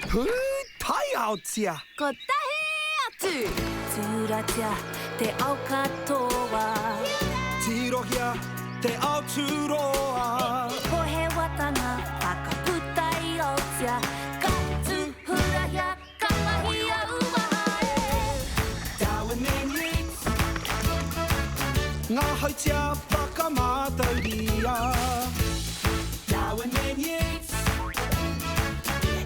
Pūtaiaotia! Kotahi atu! Tūratia te ao katoa. Tirohia te ao tūroa. Ko he watanga whakaputa i Aotea. Ka tūhurahia, ka mahia uaha e. Darwin and Yeats. Ngā hautia whakamātauria. Darwin and Yeats.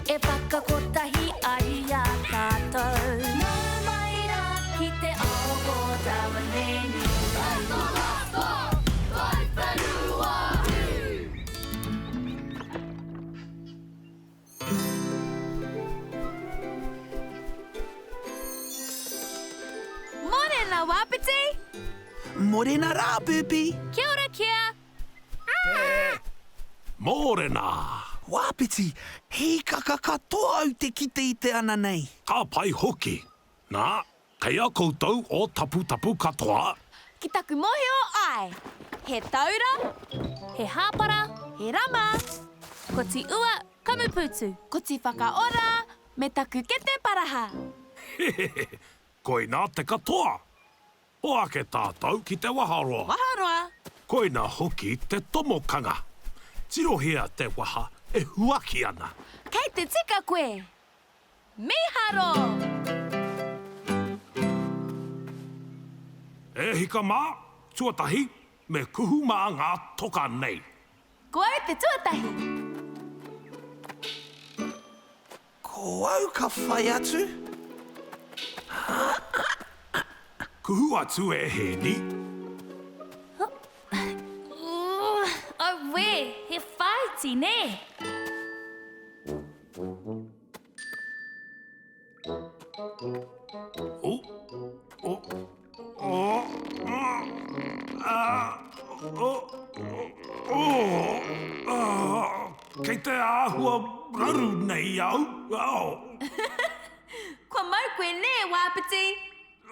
E whakakotahi ai i a tātou. Nau mai rā ki te ao o Darwin and Yeats. Morena, Wapiti! Morena rā, Burpee! Kia ora, Kia! Mōrena! Wapiti, hīkaka katoa au te kite i te ana nei! Ka pai hoki! Nā, kei a koutou ō taputapu katoa? Ki taku mōhio, āe. He taura. He hāpara. He rama. Ko Ti-ua, kamupūtu. Ko Ti-whakaora, me taku kete paraha. Hehehe, koinā te katoa! Hoake tātou ki te waharoa. Waharoa. Koina hoki te tomokanga. Tirohia te waha e huaki ana. Kei te tika koe. Mīharo! E hika mā, tuatahi, me kuhu mā ngā toka nei. Ko au te tuatahi. Ko au ka whai atu. Kuhu atu e Hēni. Auē, he whāiti, nē? O, o, o, a, o, o, o, kei te āhua raru nei au. Oh. Kua mau koe nē, Wāpiti?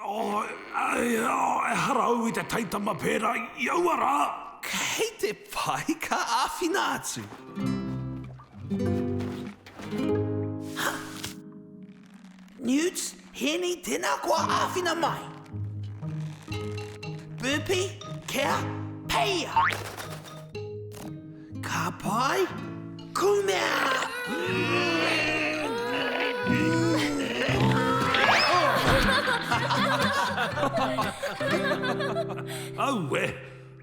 Oh, ai, oh, ehara au i te taitama pērā i aua rā. Kei te pai, ka āwhina atu. Ha! Newts, Hēni, tēnā koa āwhina mai. Burpee, Kea, peia! Ka pai, kumea! Aue,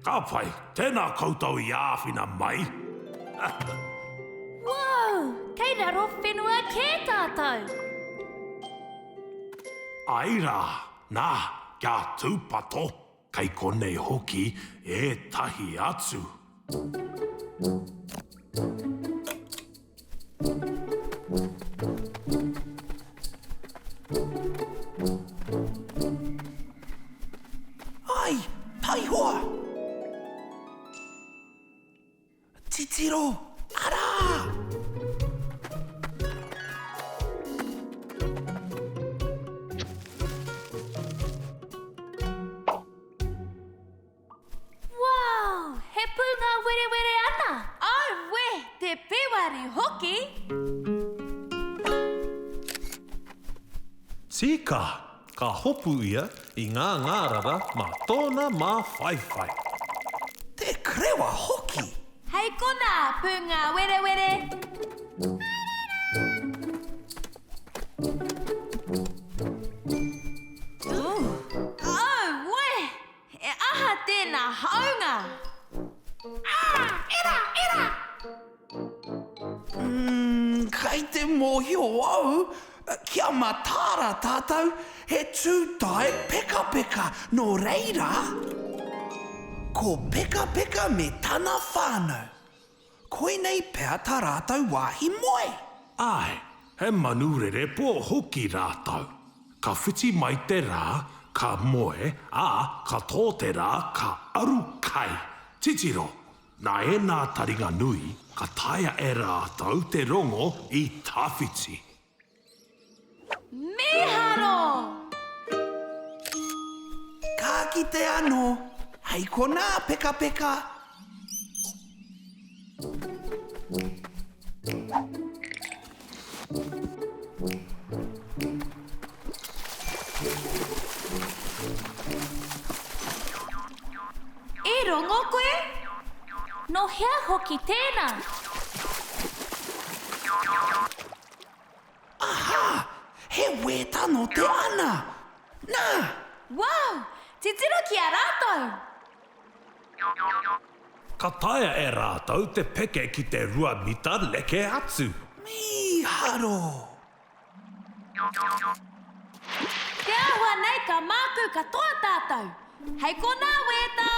ka pai, tēnā koutou i āwhina mai. Wow! Kei raro whenua kē tātou! Ai rā, nā, kia tūpato, kei konei hoki ētahi atu. Ai, taihoa! Titiro, arā! Wow! He pūngāwerewere ana! Aue, te pewari hoki! Tika! Ka hopu ia i ngā ngārara mā tōna māwhaiwhai. Te krewa hoki! Hei konā, pūngāwerewere! Aue! He aha tēnā haunga? Ah! Era! Era! Umm, kei te mōhio au, kia mataara tātou, he tūtae pekapeka, nō reira, ko Pekapeka me tana whānau. Koinei pea tā rātou wāhi moe. Āe, he manu rere pō hoki rātou. Ka whiti mai te rā, ka moe, ā, ka tō te rā, ka aru kai. Titiro, nā ēnā taringa nui, ka taea e rātou te rongo i tawhiti. Mīharo! Ka kite anō, hei konā pekapeka. ana. Aha! He wētā nō te ana! Nā! Wow! Titiro ki a rātou! Ka taea e rātou te peke ki te 2 mita neke atu. Mīharo! Te āhua nei ka mākū katoa tātou. Hei konā, Wētā!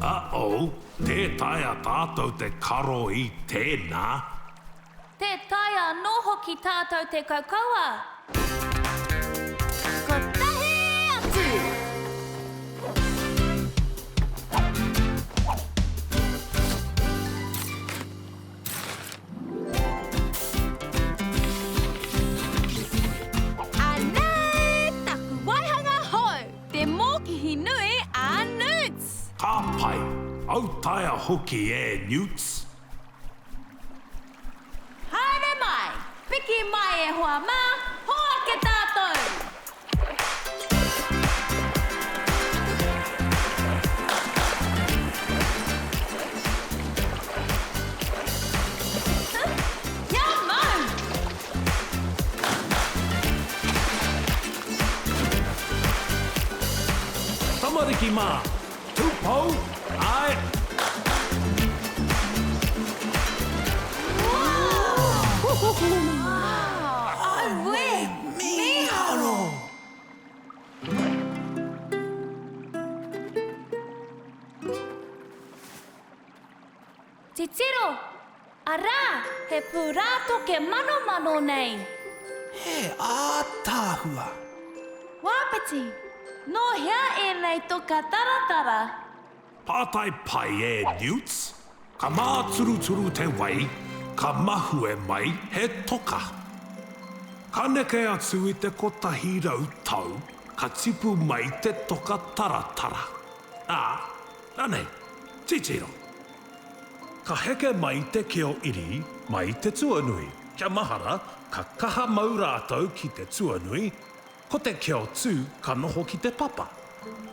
Uh-oh, tē taea tātou te karo i tēnā. Tē taea anō hoki tātou te kaukaua. Kotahi atu! Anei taku waihanga hou, te mōkihi nui a Newts! Ka pai, autaia hoki e Newts! Haere mai! Piki mai e hoa mā, hoake tātou! Kia mau! Tamariki mā, Tūpou, āe. Auē, mīharo! Titiro! Arā, he pūrātoke manomano nei! He ātaahua! Wāpiti, nō hea ēnei toka taratara? Pātai pai e Newts, ka māturuturu te wai, ka mahue mai he toka. Ka neke atu i te 100 tau, ka tipu mai te toka taratara. Ā, anei, titiro! Ka heke mai te keo iri mai te tuanui. Kia mahara, ka kaha mau rātou ki te tuanui, ko te keo tū ka noho ki te papa.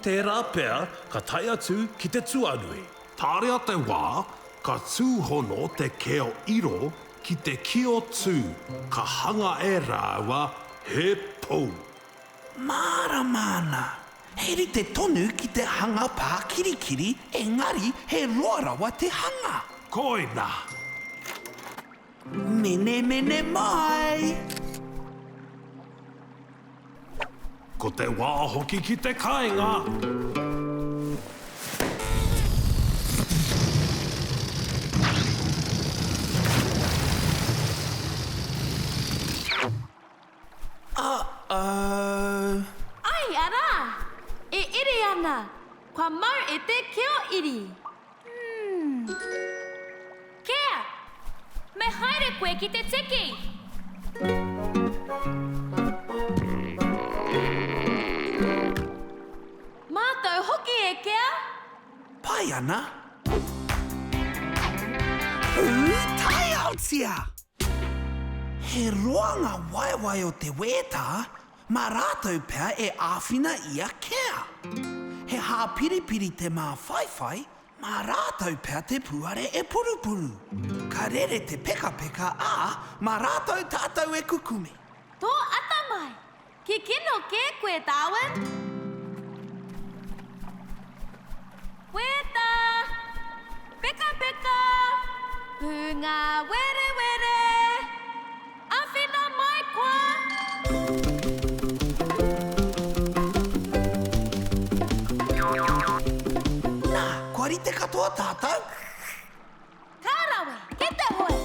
Tērā pea ka tae atu ki te tuanui. Tāria te wā, ka tūhono te keo iro ki te kio tū, ka hanga e rāua he pou. Mārama ana. He rite tonu ki te hanga pākirikiri, engari he roa rawa te hanga. Koina. Menemene mai! Ko te wā hoki ki te kāinga. Uh-oh. Ai, arā! E iri ana! Kua mau e te keo iri! Hmm. Kea! Me haere koe ki te tiki! Mātou hoki e Kea! Pai ana. Pūtaiaotia! He roa ngā waewae o te wētā, mā rātou pea e āwhina i a Kea. He hāpiripiri te māwhaiwhai, mā rātou pea te puare e purupuru. Ka rere te pekapeka, ā, mā rātou tātou e kukume. Tō atamai! Kikino kē koe, Darwin! Wētā! Pekapeka! Pūngā werewere! Āwhina mai koa! Nā, kua rite katoa tātou? Ka rawe! Ki te hoe!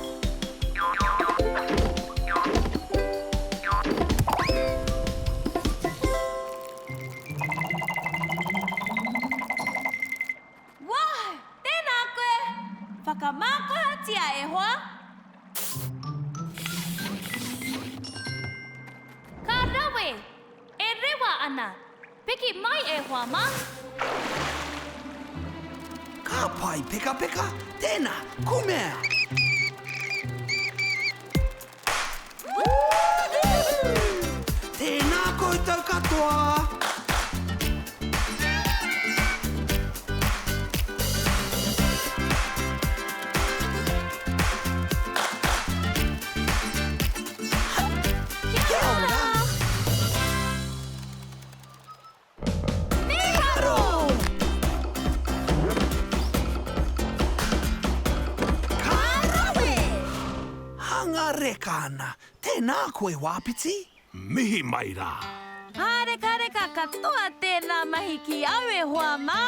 Wow! Tēnā koe! Whakamākohatia e hoa! Ka rawe! E rewa ana! Piki mai e hoa ma! Ka pai pekapeka, tēnā, kumea! Tēnā koutou katoa! katoa! Kia ora! Mīharo! Ka rawe! Hanga reka ana. Tēnā koe, Wāpiti. Mihi mai rā. Pārekareka katoa tēnā mahi ki au e hoa mā.